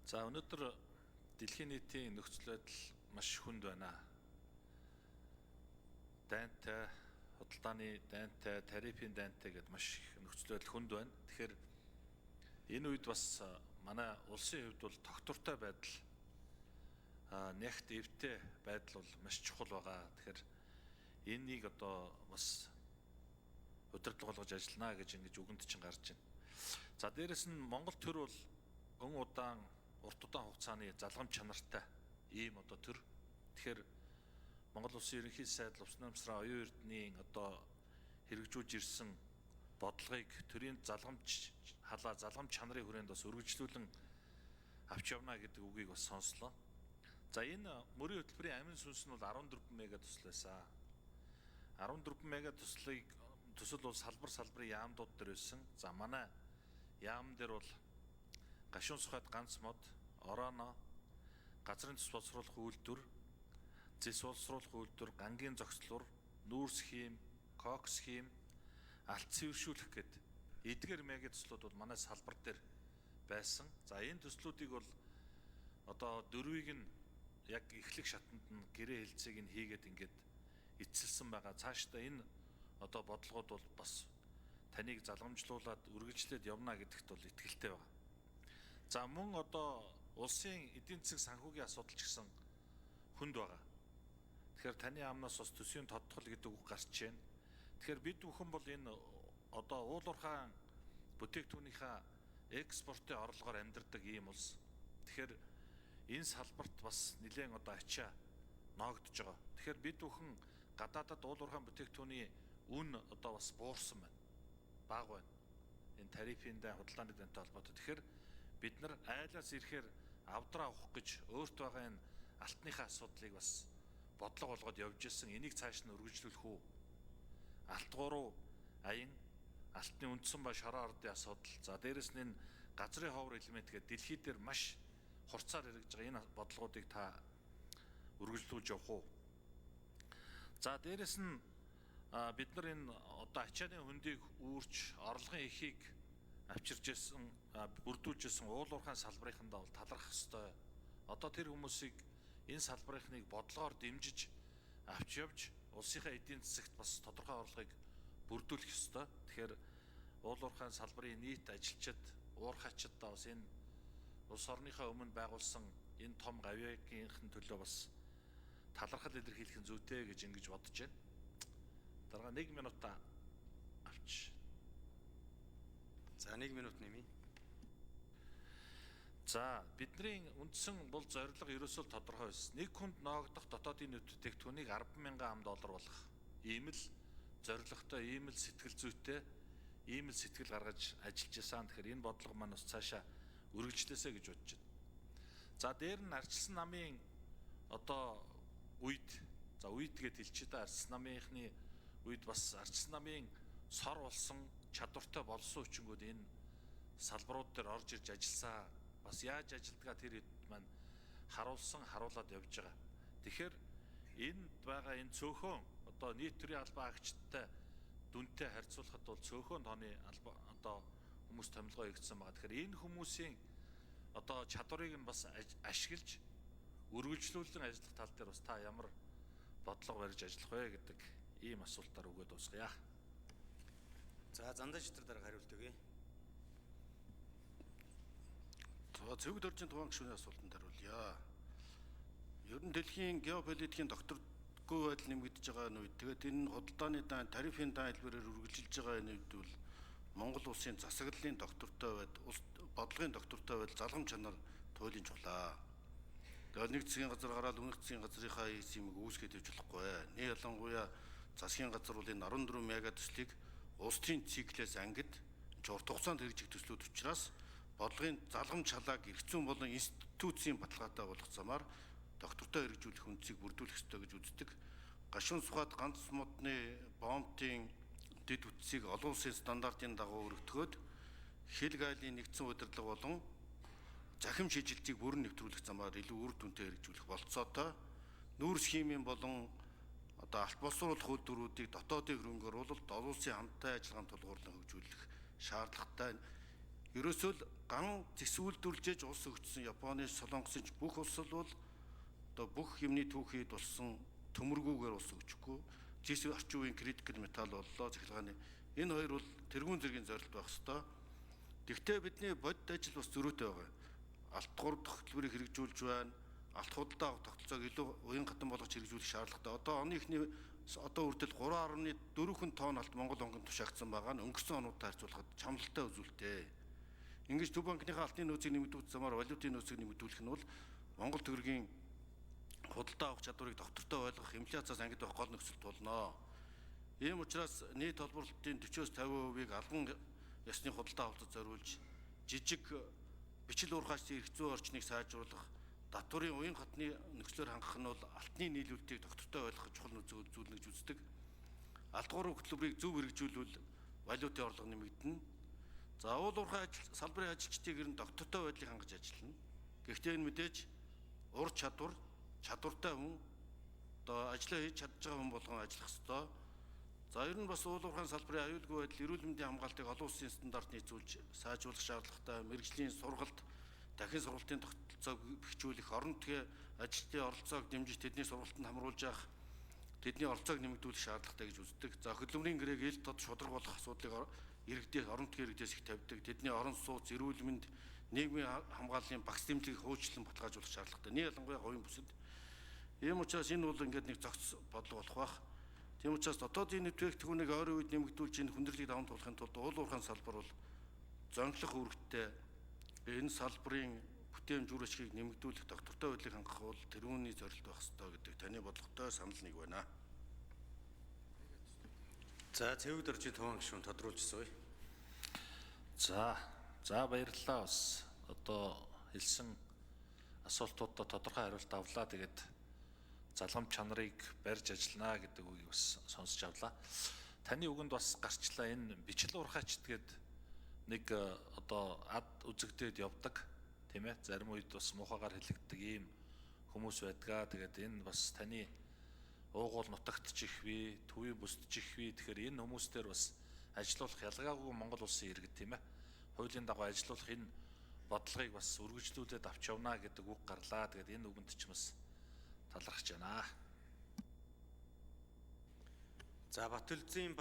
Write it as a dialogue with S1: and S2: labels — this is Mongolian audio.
S1: За, өнөөдөр дэлхийн нийтийн нөхцөл байдал маш хүнд байна. Дайнтай, худалдааны дайнтай, тарифын дайнтай гэдээ маш их нөхцөл байдал хүнд байна. Тэгэхээр энэ үед бас манай улсын хувьд бол тогтвортой байдал, нягт эвтэй байдал бол маш чухал байгаа. Тэгэхээр энэнийг одоо бас удирдлага болгож ажиллана гэж ингэж үгэнд чинь гарч байна. За, дээрэс нь Монгол төр бол өн удаан, урт удаан хугацааны залгам чанартай ийм одоо төр. Тэгэхээр Монгол Улсын ерөнхий сайд Лувсан оюун эрдэнийн одоо хэрэгжүүлж ирсэн бодлогыг төрийн залгамж халаа, залгам чанарын хүрээнд бас өргөжлүүлэн авч явна гэдэг үгийг бас сонслоо. За, энэ мөрийн хөтөлбөрийн амин сүнс нь бол 14 мега төсөл байсан. 14 мега төслийг төсөл бол салбар салбарын яамдууд дээр байсан. За, манай яам дээр бол гашуун сухад ганц мод, Ороно, газрын төс боловсруулах үйлдвэр, зэс боловсруулах үйлдвэр, гангийн зогслуур, нүүрс хийм, кокс хийм, алт цэвэршүүлэх гэд эдгээр мега төслүүд бол манай салбар дээр байсан. За, энэ төслүүдийг бол одоо дөрвийг нь яг эхлэх шатанд нь гэрээ хэлцээг нь хийгээд ингээд эцэлсэн байгаа. Цаашдаа энэ одоо бодлогод бол бас таныг залгамжлуулад үргэлжлээд явна гэдэгт бол итгэлтэй байгаа. За, мөн одоо улсын эдийн засаг санхүүгийн асуудал ч гэсэн хүнд байгаа. Тэгэхээр таны амнаас бас төсвийн тодтгол гэдэг үг гарч байна. Тэгэхээр бид бүхэн бол энэ одоо уулуурхаан бүтээгдэхүүнийхээ экспортын орлогоор амьдардаг ийм улс. Тэгэхээр энэ салбарт бас нэлээд одоо ачаа ноогдож байгаа. Тэгэхээр бид бүхэн гадаадад уулуурхаан бүтээгдэхүүний үн одоо бас буурсан байна. Бага байна. Энэ тарифын дай, худалдааны дайнтай холбоотой. Тэгэхээр бид нар айлаас ирэхээр авдраа авах гэж өөрт байгаа энэ алтныхаа асуудлыг бас бодлого болгоод явж исэн. Энийг цааш нь өргөжлүүлэх үү? Алт гурав аян, алтны үндсэн ба шороо ордын асуудал. За, дээрэс нь энэ газрын ховор элемент гэдэг дэлхий дээр маш хурцаар хэрэгж байгаа энэ бодлогоодыг та өргөжлүүлж явах уу? За, дээрэс нь бид нар энэ одоо ачааны хөндийг үүрч, орлогын эхийг авчирж исэн, бүрдүүлж исэн уулуурхаан салбарынхандаа бол талархах ёстой. Одоо тэр хүмүүсийг, энэ салбарынхныг бодлогоор дэмжиж авч явж улсынхаа эдийн засагт бас тодорхой орлогыг бүрдүүлэх ёстой. Тэгэхээр уулуурхаан салбарын нийт ажилчид, уурхаачдаа бас энэ улс орныхоо өмнө байгуулсан энэ том гавьяагийнхэн төлөө бас талархал илэрхийлэх нь зүйтэй гэж ингэж бодож байна. Дараа 1 минут авч.
S2: За, 1 минут нэмье.
S1: За, бидний үндсэн бол зорилго ерөөсөө тодорхой байсан. Нэг хүнд ноогдох дотоодын нийт бүтээгдэхүүнийг 10,000 ам доллар болох ийм л зорилготой, ийм л сэтгэл зүйтэй, ийм л сэтгэл гаргаж ажиллаж байсан. Тэгэхээр энэ бодлого маань бас цаашаа үргэлжлээсэй гэж бодож байна. За, дээр нь арчилсан намын одоо үед, за, үед гэд хэлчихье да, арчилсан намынхны үед бас арчилсан намын сор болсон, чадвартай болсон хүчингүүд энэ салбарууд дээр орж ирж ажилласан. Бас яаж ажилдгаа тэр хэд маань харуулсан, харуулад явж байгаа. Тэгэхээр энд байгаа энэ цөөхөн одоо нийт төрийн албан агчтай дүнтэй харьцуулахад бол цөөхөн тооны албан одоо хүмүүс томилгоо хийгдсэн байгаа. Тэгэхээр энэ хүмүүсийн одоо чадварыг нь бас ашиглаж өргөжлүүлэн ажиллах тал дээр бас та ямар бодлого барьж ажиллах вэ гэдэг ийм асуултаар өгөөд дуусгая.
S2: За, зандаа шитэр дарга хариулт өгье.
S3: За, Цэвэг доржийн тухайн гишүүний асуултанд хариулъя. Ер нь дэлхийн геополитикийн докторгүй байдал нэмэгдэж байгаа энэ үед, тэгээд энэ худалдааны дан, тарифын дан хэлбэрээр үргэлжилж байгаа энэ үед бол Монгол улсын засаглалын доктортой байдал, улс бодлогын доктортой байдал, залгам чанар туйлын чухлаа. Тэгээд нэг засгийн газар гараад өмнөх засгийн газрынхаа хийсэн юмыг үүсгээд явж болохгүй. Нэг ялангуяа засгийн газар бол энэ 14 мега төслийг улс төрийн циклээс ангид урт хугацаанд хэрэгжих төслүүд учраас бодлогын залгам чалааг эрх зүйн болон институцийн баталгаатай болох замаар доктортой хэрэгжүүлэх үндсийг бүрдүүлэх ёстой гэж үздэг. Гашуун сухад ганц модны бомбын дэд бүтцийг олон улсын стандартын дагуу өргөтгөөд хил гайлын нэгдсэн удирдлага болон захим шижилтийг бүрэн нэвтрүүлэх замаар илүү үр дүнтэй хэрэгжүүлэх болцоотой. Нүүрс химийн болон одоо алт боловсруулах үйлдвэрүүдийг дотоодын хөрөнгө оруулалт, олон улсын хамттай ажиллагаанд тулгуурлан хөгжүүлэх шаардлагатай. Ерөөсөө л ган зэс үйлдвэрлэж улс өгчсөн Японы, Солонгосын ч бүх улс бол одоо бүх юмны түүхийд болсон төмөргүүгээр улс өгчихгүй. Зэс орчин үеийн critical metal боллоо цахилгааны. Энэ хоёр бол тэргуун зэргийн зорилт байх ёстой. Тэгвэл бидний бодит ажил бас зөрүүтэй байгаа. Алт 3 дахь хөтөлбөрийг хэрэгжүүлж байна. Алт худалдаа авах тогтолцоог илүү уян хатан болгож хэрэгжүүлэх шаардлагатай. Одоо оны эхний одоо хүртэл 3.4 тонн алт Монгол банкнд тушаагдсан байгаа нь өнгөрсөн онуудтай харьцуулахад чамлалтай үзүүлэлтээ. Ингэж Төв банкныхаа алтны нөөцийг нэмэгдүүлэх замаар валютын нөөцийг нэмэгдүүлэх нь бол Монгол төгрөгийн худалдаа авах чадварыг доктортой ойлгох, инфляциас ангид байх гол нөхцөлт болно. Ийм учраас нийт холбоорлолтын 40-оос 50%-ийг албан ёсны худалдаа авалтад зориулж жижиг бичил уурхаачдын эрх зүйн орчныг сайжруулах, татварын уян хатны нөхцлөөр хангах нь бол алтны нийлүүлэлтийг доктортой ойлгох чухал зүйл гэж үздэг. Алт гурван хөтөлбөрийг зөв хэрэгжүүлвэл валютын орлого нэмэгдэнэ. За уул уурхай ажил салбарын ажилчдыг ер нь доктортой байдлыг хангаж ажиллана. Гэхдээ энэ мэдээж ур чадвар, чадвартай хүн одоо ажлаа хийж чадж байгаа хүн болгон ажиллах ёстой. За ер нь бас уул уурхайн салбарын аюулгүй байдал, эрүүл мэндийн хамгаалтыг олон улсын стандарт нийцүүлж сайжруулах шаардлагатай, мэргэжлийн сургалт, дахин сургалтын тогтолцоог бэхжүүлэх, орон нутгийн ажилчдын оролцоог дэмжиж тэдний сургалтанд хамруулж явах, тэдний оролцоог нэмэгдүүлэх шаардлагатай гэж үздэг. За хөдөлмөрийн гэрээг ил тод шударга болох асуудлыг иргэдээс, орон нутгийн иргэдээс их тавьдаг. Тэдний орон сууц, эрүүл мэнд, нийгмийн хамгааллын багц дэмжлэгийг хуучлан баталгаажуулах шаардлагатай. Нэг ялангуяа говийн бүсэд. Ийм учраас энэ бол ингээд нэг зохиц бодлого болох байх. Тийм учраас дотоодын нэвтрүүлэгтхүүнийг ойрын үед нэмэгдүүлж энэ хүндрэлийг даван туулахын тулд уул уурхайн салбар бол зонхлох үүрэгтэй. Энэ салбарын бүтээмж үр ашгийг нэмэгдүүлэх доктортой байдлыг хангах бол тэрүүний зорилт байх ёстой гэдэг таны бодлоготой санал нэг байна.
S2: За Цэвэг доржийн туваан гишүүн тодруулж сууя.
S1: За баярлалаа, бас одоо хэлсэн асуултуудад тодорхой хариулт авлаа. Тэгээд залгам чанарыг барьж ажилланаа гэдэг үгийг бас сонсож авлаа. Таны үгэнд бас гарчлаа энэ бичил уурхайчд гээд нэг одоо ад үзэгдээд явдаг тийм ээ. Зарим үед бас муухайгаар хэлэгддэг ийм хүмүүс байдгаа. Тэгээд энэ бас таны уугуул нутагт чих ви, төвийн бүсд чих ви. Тэгэхээр энэ хүмүүстээр бас ажилуулах ялгаагүй Монгол улсын иргэд тийм ээ. Хуулийн дагуу ажилуулах энэ бодлогыг бас үргэлжлүүлээд авч явна гэдэг үг гарлаа. Тэгээд энэ үгэнд ч бас талархаж байна.
S2: За Батүлзийн